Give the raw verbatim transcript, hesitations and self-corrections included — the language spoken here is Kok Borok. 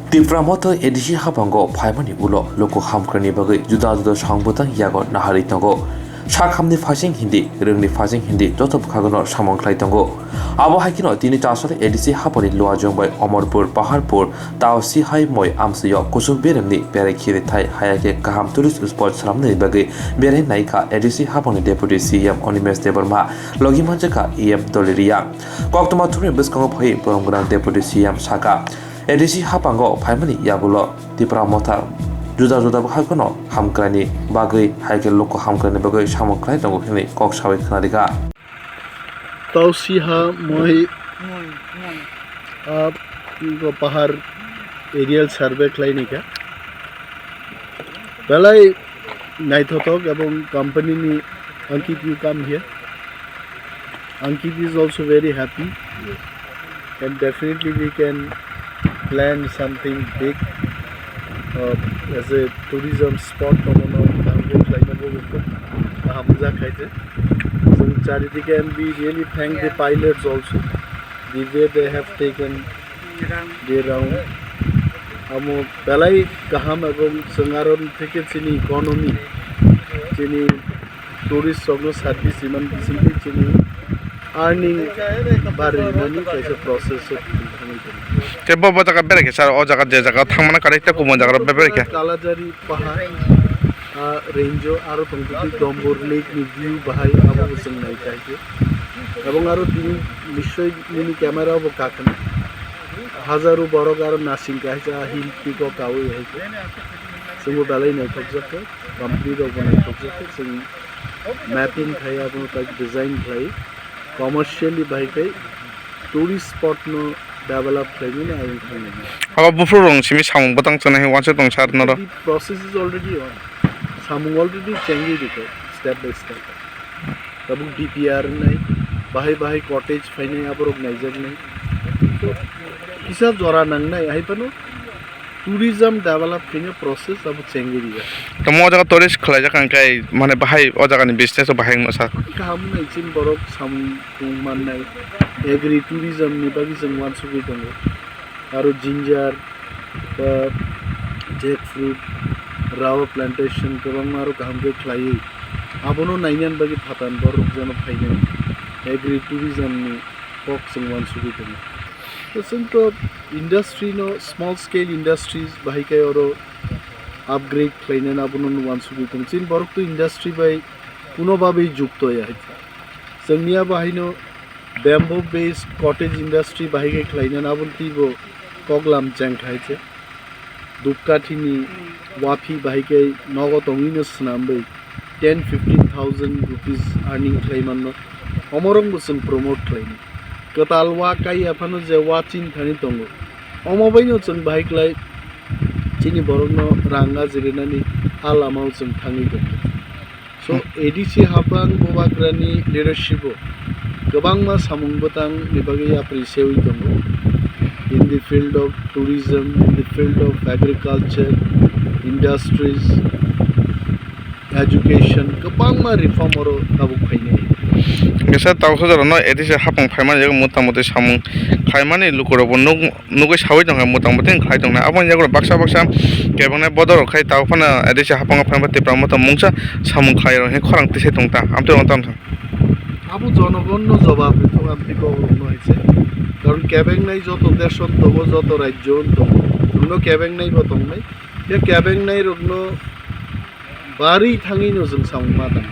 Tipra Motha A D C habango phaimani ulo luku hamkrai ni bagwi juda juda samung bwtang yago naharwi tongo. Sakhamni phaising hindi, rwngni phaising hindi joto bwkhagono samung khlai tongo. Abo hai kheno tini chasale A D C hapani Luajong bai Omorpur, Paharpur, Tao Sihai moi amsio kusuk beremni berai khiri thai haya khe kaham tourist spot swnamnani bagwi berai naikha A D C hapani Deputy C M Animesh Debbarma, logi manjakha E M Doliria. Koktwma thumni bwskango phai boromgwnang Deputy C M sakha, A D C hapango phaimani yagulo Tipra Motha juda juda bwkhagono hamkraini bagwi hai khe luku hamkraini bagwi samung khlai tongo hwnwi kok sawi khwnarikha. Tausiha moi, ah, go pahar aerial survey khlai ni kha. Belai naithothok ebong company ni Ankit you come here. Ankit is also very happy and definitely we can plan something big, uh, as a tourism spot. Omono target khlaina bo khub kaham wngjakha je. Chwng charidike and we really thank the pilots also. The way they have taken the round. Amo belai kaham ebong chwng aro theke chini economy, chini tourist rokno service iman bisingtwi chini earning bari rimani kaisa process o thangwi tongo. Tei bo, bo jaga berai khe sir, o jaga je jaga thangmana kwrwi tei kubun jaga rok berai khe. Kalajari pahar, ah, range o aro tongtwtwi Dombor Lake ni view bahai abo bo chwng nai kha khe. Ebong aro tini nischoi nini camera o bo kakhwna. Hajaru borok aro nasing kaisa hill peak o kawi hai khe. Chwngbo belai naithokjak khe, company rok bo naithokjak khe, chwng mapping khai abono tak design khlai commercially bahai khai tourist spot no develop khlaimani ayang thangnai. Abo buphuru rong simi samung bwtang chana hai uansuk tong sir noro. The process is already on. Samung already chengwi rikha step by step. Tabuk D P R wngnai, bahai bahai cottage phainai, aborok naijaknai. So, kisa jora nangnai, hai phano tourism develop khaina process abo chengwi rijak. Tamo o jaga tourist khlaijak ang khe, mane bahai o jagani business o bahai wngma sa. Kaham wngnai chini borok samung tong mannai, agri tourism ni bagwi chwng uansugwi tongo. Aro ginger, ba jackfruit, rubber plantation kwbangma aro kaham khe khlaiwi. Abono nainani bagwi phatar borok jano phainai agri tourism ni kok chwng uansugwi tongo. To chwng to industry no, small scale industries bahai khe oro upgrade khlainani abono uansugwi tongo. Chini borok to industry bai kuno bagwi jukto ya hai kha. Chwngni abo haino bamboo based cottage industry bahai khe khlainani aboni twibo koklam chengkha hai khe. Dupkathini waphi bahai khe nogo tongwino swnamwi ten fifteen thousand rupees earning khlai manno. Omorokbo chwng promote khlainai. Kwtal wa kai ya phano je wa chin thani tongo. Omo baino chwng bahai khlai chini borokno rang ajirinani ha lamao chwng thangwi tongkha. So, A D C haphang Bubagrani leadership o kwbangma samung bwtang ni bagwi yapri sewi tongo. In the field of tourism, in the field of agriculture, industries, education, kwbangma reform oro tabuk phainai. Kisa tabuk sojaro no A D C haphang phaimani motamoti samung khlaimani lukurokbo nuk nugwi sawi tongkha, motamoti wng khlai tongkha. Aboni yagulo baksa baksa kebengnai bodol rok khai tabuk phano A D C haphango phaima Tipra Motha mungsa samung khlai rok hinkhe khorang tisai tongta. Amtwi rok tamo thang. Abo jonogonno jobab rwthok amtwi kok rokno hai se. Karon kebengnai joto desh-o tongo, joto rajyo-o tongo. Chwngno kebengnai bo tongnai. Ya kebengnai rokno barwi thangwino chwng samung ma tang.